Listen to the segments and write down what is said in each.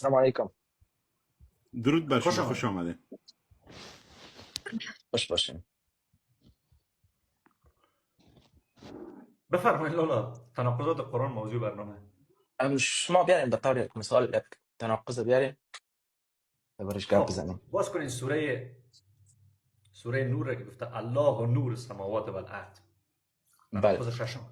السلام علیکم. درود بر خوش شما، خوش آمدید. آمده. خوش باشین. بفرمایید لالا، تناقضات قرآن موضوع برنامه. شما بیارین به طور یک مثال، یک تناقض بیارین برش گپ خب بزنیم. باز کنین سوره نور را که گفته الله نور السماوات والارض. بله. تناقض ششم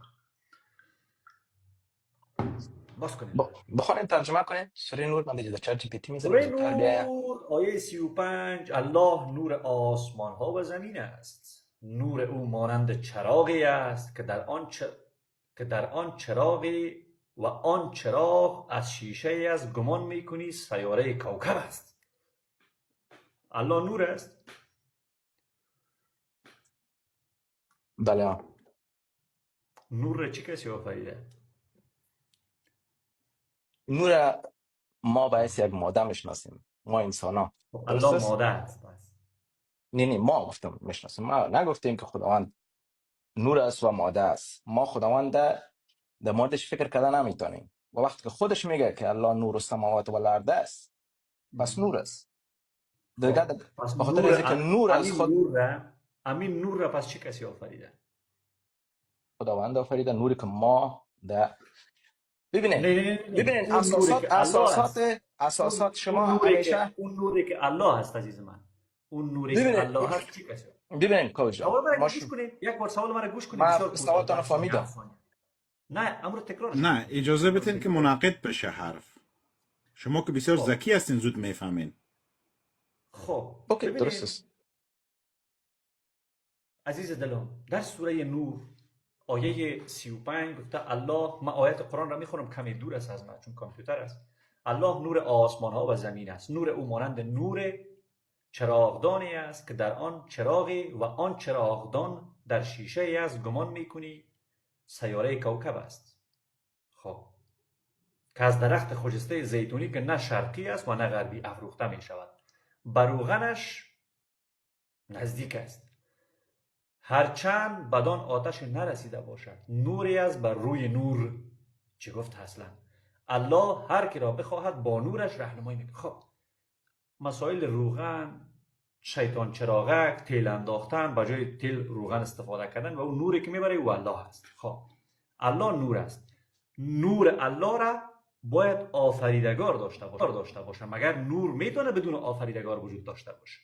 باز کنین لالا. بخوانین، ترجمه کنین سوره نور. من دیگه در ChatGPT میزنم سوره زودتر بیایم. نور آیه 35: الله نور آسمان ها و زمین است، نور او مانند چراغی است که در آن چراغی و آن چراغ از شیشه ای از گمان میکنی سیاره کوکب است. الله نور است. بله. نور را چه کسی آفریده؟ نور ما باید یک ماده میشناسیم، ما انسان ها. خب درست الله است؟ ماده است پس. نه نه، ما گفتم میشناسیم، ما نگفتیم که خداوند نور است و ماده است. ما خداوند در موردش فکر کردن نمیتونیم و وقتی که خودش میگه که الله نور السماوات و الارض است، پس نور است دیگه. خب پس به خاطر از نور اینکه نور از امین خود نور را، امین نور را پس چه کسی آفریده؟ خداوند آفریده. نوری که ما در نه ببینین، نه نه نه، ببینین اون نوری اساسات که الله اساسات است. اساسات اون شما اون نوری که همیشه اون نوری که الله است عزیز من، اون نوری که ببینین، الله هست چی کسی؟ ببینین کاوه جان، سوال ما مرا گوش کنید، یک بار سوال مرا گوش کنید، ما بسیار کوتاه، سوالتان رو 10 ثانیه، فهمیدم. 7 ثانیه. نه، امر تکرارش نه، میکنم. اجازه بتین که منعقد بشه حرف. شما که بسیار خب ذکی هستین، زود میفهمین. خب okay، درست ببینید است. عزیز دلم، در سوره نور آیه 35 گفته الله، من آیت قرآن را میخونم، کمی دور است از من چون کامپیوتر است. الله نور آسمان ها و زمین است، نور او مانند نور چراغدانی است که در آن چراغی و آن چراغدان در شیشه ای است گمان میکنی سیاره کوکب است. خب که از درخت خجسته زیتونی که نه شرقی است و نه غربی افروخته می شود، بر روغنش نزدیک است، هرچند بدان آتش نرسیده باشد، نوری از بر روی نور. چی گفت اصلا؟ الله هر کی را بخواهد با نورش راهنمایی میکند. خب مسائل روغن، شیطان چراغک، تیل انداختن، به جای تیل روغن استفاده کردن و اون نوری که میبره او الله است. خب الله نور است، نور الله را باید آفریدگار داشته باشه. مگر نور میتونه بدون آفریدگار وجود داشته باشه؟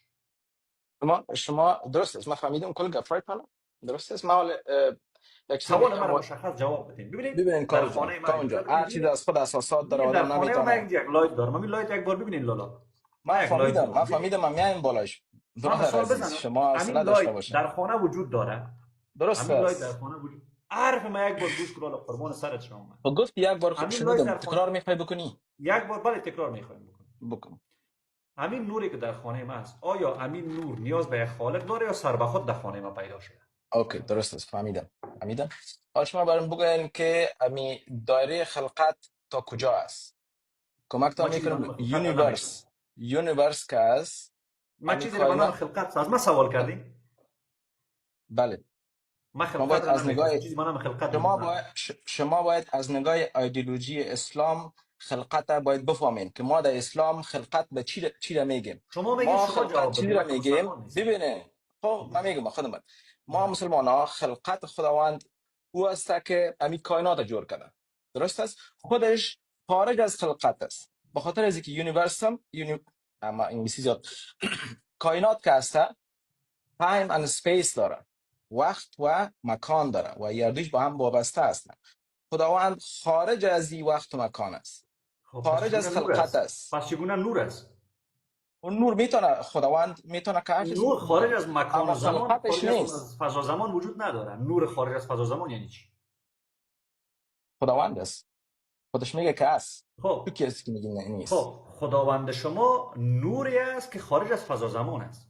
شما درست است، من فهمیدم کل گپایتان درست است. من حال یک چیز سوال میگم. مرا مشخص جواب بدین. ببینید ببینین در کاوه جان، خانه من کاوه اجازه جان، بدین، هر چیز ببینید از خود اساسات داره، ببینید در آدم خانه من نمیتونه. یک light دارم، همین light یک بار ببینید لالا. من من یک light فهمیدم، دارم، من ببینید فهمیدم، من میایم بالاش. من برادر مثال عزیز، بزنم. شما همین حوصله داشته light باشه. در خانه وجود داره. درست همین light در است. خانه وجود، حرف من یک بار گوش کن لالا، قربان سرت شما من. و گفت یک بار همین light شنیدم، در خانه تکرار میخوای بکنی؟ یک بار، بله تکرار میخوایم بکنم. بکن. همین نوری که در خانه من است، آیا همین نور نیاز به یک خالق داره یا سر به خود در خانه من پیدا شده؟ okay، درست است، فهمیدم، فهمیدم. حالا شما برام بگوین که امی دایره خلقت تا کجا است؟ کمک تا ما چیزی به میکنم. نام خلقت را نمیشناسم. universe، universe که است ما امی چیزی را به نام کائنات. خلقت از ما سوال کردیم؟ بله. ما شما خلقت باید را از نگاه نمیشناسم، چیزی به نام خلقت شما وجود باید نداره. شما باید از نگاه ایدئولوژی اسلام خلقت را باید بفهمین که ما در اسلام خلقت به چی چی را میگیم. شما میگین، ما شما خلقت جواب چی بدین، را من که میگیم؟ مسلمان نیستم. ببینین، خب من میگم خودم، ما مسلمان ها خلقت خداوند او است که امی کائنات را جور کرده، درست است؟ خودش خارج از خلقت است، به خاطر از اینکه universe هم اما انگلیسی زیاد، کائنات که هست time and space داره، وقت و مکان داره و یردوش با هم وابسته هستند. خداوند خارج از این وقت و مکان است. خب پس خارج چگونه از نور خلقت است؟ است. پس چگونه نور است؟ اون نور میتونه، خداوند میتونه که هر چیز نور خارج بکنه، از مکان اما و زمان، خلقتش خارج نیست. از فضا زمان وجود نداره. نور خارج از فضا زمان یعنی چی؟ خداوند است، خودش میگه که است. تو خب کی هستی که میگی نه نیست؟ خب خداوند شما نوری است که خارج از فضا زمان است.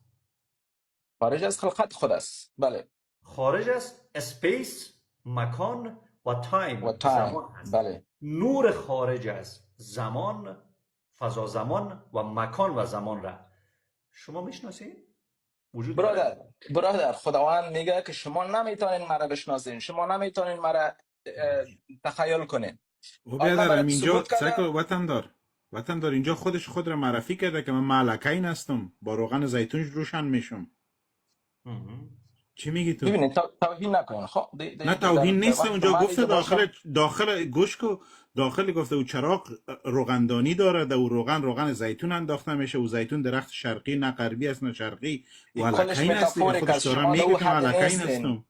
خارج از خلقت خود است، بله. خارج از space، مکان و و time، time، زمان است. بله. نور خارج از زمان، فضا زمان و مکان و زمان را شما میشناسید؟ وجود داره؟ برادر، برادر، خداوند میگه که شما نمیتونین مرا بشناسین، شما نمیتونین مرا تخیل کنین. و الله بیادر برات همینجا ثبوت کرده. سیکو وطن دار، وطن دار اینجا خودش خود را معرفی کرده که من معلکین هستم، با روغن زیتون روشن میشم. چی میگی تو؟ ببینید، توهین نکنین. خب نه در توهین در نیست، وقت اونجا من گفته اینجا باشم داخل داخل گوش کو داخل گفته او چراغ روغندانی داره، او روغن روغن زیتون انداخته میشه، او زیتون درخت شرقی نه غربی است نه شرقی، و این کلش الکین است دیگه، metaphoric خودش است. داره شما در میگه او که من حد الکین نیستین. هستم.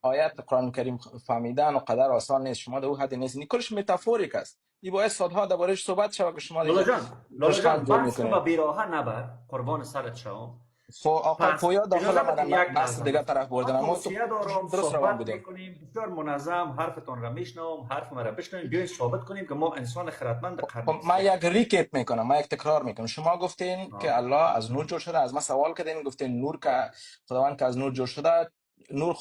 آیت قرآن کریم فهمیدن و قدر آسان نیست، شما در او حد نیستین. این کلش metaphoric است. این باید سالها دربارش صحبت شود که شما لالا دیگه جان، لالا پشخند جان، جور بحث رو میکنین. به بیراهه نبر، قربان سرت شوم. خب آقای پس پویا داخل اجازه بدین آمدن، یک بحث لحظه دیگه لطفا. طرف من بردن، اما تو توصیه دارم، درست روان صحبت بودیم. میکنیم بسیار منظم، حرفتان را میشنوم، حرف مرا بشنویم، بیاین ثابت کنیم که ما انسان خردمند قرن خب من 21 یک recap میکنم، من یک تکرار میکنم. شما گفتین که آه. الله از نور جور شده، از ما سوال کردین، گفتین نور که خداوند که از نور جور شده، نور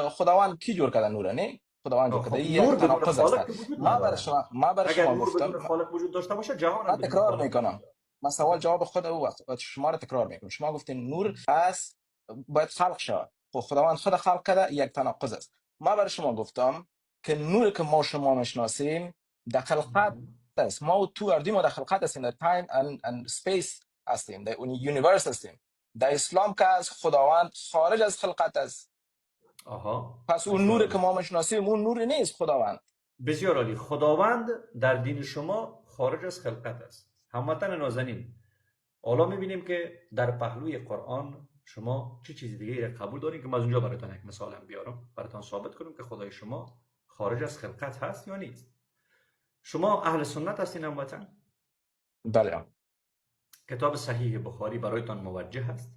خداوند کی جور کرده نور؟ نه خداوند جور کرده. خب این یک نور بدون تناقض است. خالق که وجود ما بر نداره. شما ما بر اگر شما نور گفتم، بدون خالق وجود داشته باشه، جهان هم من بدون تکرار خالق وجود میکنم، داره. من سوال جواب خود او وقت شما رو تکرار میکنم. شما گفتین نور از باید خلق شود، خب خداوند خود خلق کرده، یک تناقض است. ما برای شما گفتم که نور که ما شما میشناسیم در خلقت است. ما و تو اردی ما در خلقت هستیم، در time and space هستیم، در اون universe هستیم. در اسلام که از خداوند خارج از خلقت است. آها، پس اون بسیار نور که عالی، ما میشناسیم اون نور نیست خداوند. بسیار عالی. خداوند در دین شما خارج از خلقت است. هموطن نازنین، حالا میبینیم که در پهلوی قرآن شما چه چیز دیگه ای قبول دارین که من از اونجا براتون یک مثالم بیارم، براتون ثابت کنم که خدای شما خارج از خلقت هست یا نیست. شما اهل سنت هستین هموطن؟ بله. کتاب صحیح بخاری برایتان موجه هست؟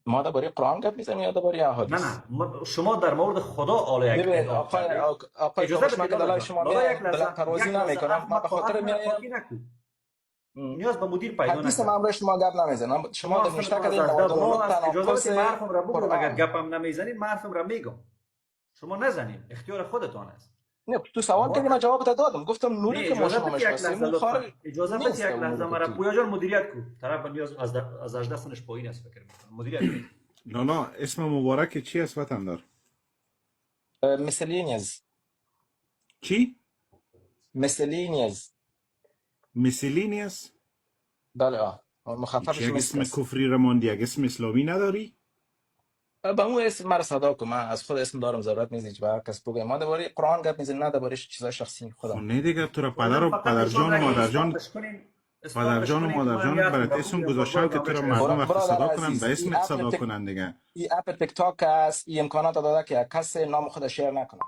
ما درباره قرآن گپ میزنیم یا درباره نه احادیث؟ نه، شما در مورد خدا حالا یک ببین ادعا آقای کردید. آقای اجازه کاوش، من بدید که لالا دلای جان، شما لالا میایم یک بلند لحظه، پروازی یک لحظه، نمیکنم، حرف من ما به خاطر حرف مرا میایم قاطی نکو، نیاز به مدیر پیدا حدیث من نکردم. برای شما گپ نمیزنم. شما شما در نوشته سنتان از کردین 18 بالا 99 است. اجازه تناقض بدید من حرفم را بگم. اگر قرآن. گپم نمیزنید من حرفم را میگم، شما نزنید، اختیار خودتان است. نه تو سوال ما کردی من جواب دادم، گفتم نه نوری که ما اجازه شما بدید یک میشناسیم لحظه اون لطفا، خارج اجازه بدید نیست یک اون لحظه نوری که مرا تو پویا جان مدیریت کو طرف نیاز از 18 سنش پایین است فکر میکنم مدیریت کو. لالا اسم مبارک چی است وطن دار؟ miscellaneous. چی؟ miscellaneous. miscellaneous؟ بله آه، چی مخففش یک مسک اسم است. کفری را ماندی، یک اسم اسلامی نداری؟ به اون اسم مرا صدا کن، من از خود اسم دارم، ضرورت نیست هیچ به کس بگم. ما درباره قرآن گپ میزنیم نه درباره چیزای شخصی خب خودم. نه دیگه، تو را پویا پدر جان و فقط پدر نشان جان و را مادر جان، استاپش کنین، پدر استاپش جان و کنین که مادر من جانت یه حرف برات را اسم بگویم. گذاشتن قربان که تو را بشه. مردم وقتی برادر صدا کنن عزیز، به این اسمت اپ صدا تک کنن دیگه. این app تیک تاک است، این امکانات داده که کس نام خود share نکنه.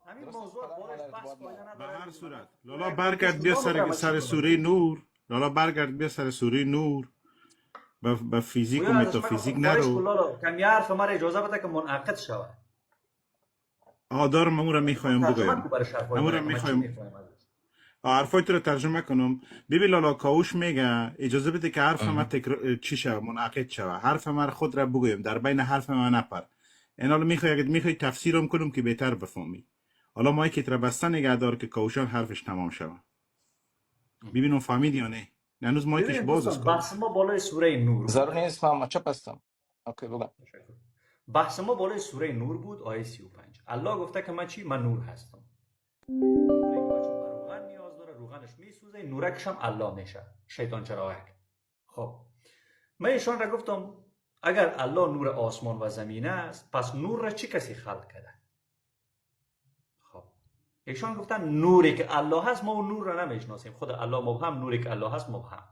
همین درست است، موضوع پدر بالش مادر بحث ارتباط فایده نداره. به نداره. هر صورت لالا یک برگرد بیا نام را سر من چی سر کنم؟ سوره نور. لالا برگرد بیا سر سوره نور، به فیزیک و پویا ازش من متافیزیک خواهش کن نرو. لالا کمی حرف مرا اجازه بده که منعقد شود. آدارم امورا ما میخوایم ترجمه بگویم، کو برای حرفای امورا مرا که من چی میخوایم میخوایم ازش. حرفای تو رو ترجمه کنم. ببین لالا کاوش میگه اجازه بده که حرف ما تکر... چی شوه، منعقد شوه، حرف ما خود را بگویم، در بین حرف ما نپر. این حالا میخوای، اگه میخوای تفسیرم کنم که بهتر بفهمی. حالا مایکت را بسته نگه دار که کاوشان حرفش تمام شوه. ببینم فهمید یا نه. هنوز مایکش ببینید باز است دوستان، کاوش. بحث ما بالای سوره نور ضرور بود. نیست، من چپ هستم. okay بگم. تشکر. بحث ما بالای سوره نور بود، آیه 35. الله گفته که من چی؟ من نور هستم. نوری که بچه به روغن نیاز داره، روغنش میسوزه، نورکش هم الله میشه، شیطان چراغک. خب من ایشان را گفتم اگر الله نور آسمان و زمین است، پس نور را چه کسی خلق کرده؟ خب ایشان گفتن نوری که الله هست ما اون نور را نمیشناسیم، خود الله مبهم، نوری که الله هست مبهم.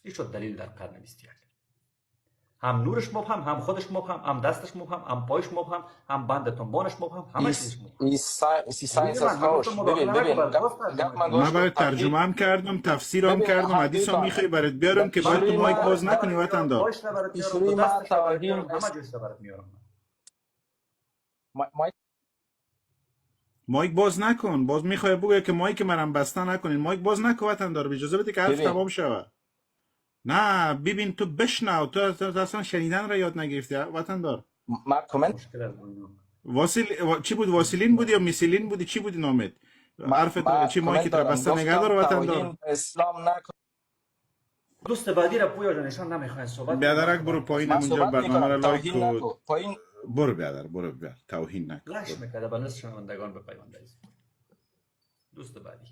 این شد دلیل در قرن 21. هم نورش مبهم، هم خودش مبهم، هم دستش مبهم، هم پایش مبهم، هم بند تنبانش مبهم، همه چیزش مبهم. ای science ببین از من کاوش. گفتم ببین مداخله نکن، ببین برات گپ باز گپ ترجمه من کنم. من گوش برای کن. تحقیق ترجمه هم کردم، تفسیر هم ببین کردم، هر حدیث هم دویتان میخوای برات بیارم که باید تو شروع مایک ما باز برات نکنی وطن میارم، دار. پایش را برات میارم، شروع دو ما دستش را برات توهین میارم، همه جوش را برات میارم. مایک مایک باز نکن، باز میخوای بگه که مایک مرم بسته نکنین. مایک باز نکن وطن دار، اجازه بده که حرف ببین تمام شوه. نه ببین تو بشنو، تو اصلا شنیدن را یاد نگرفتی وطن دار. ما کامنت مشکل از اینا. واسیل چی بود؟ واسیلین بود یا میسیلین بود؟ چی بود نامت؟ ما حرف ما چی کامنت مایکت را دارم، بسته نگه گفتم دار وطن دار. توهین اسلام نکن. دوست بعدی را پویا جان، ایشان نمیخواین صحبت کنن، بیادرک وقت برو برات پایین من اونجا صحبت برنامه میکنم، را لایک توهین کو. نکن پایین. برو بیادر، برو بیادر، توهین نکن لش برو. میکرده به نصف شنوندگان بپیونده. دوست بعدی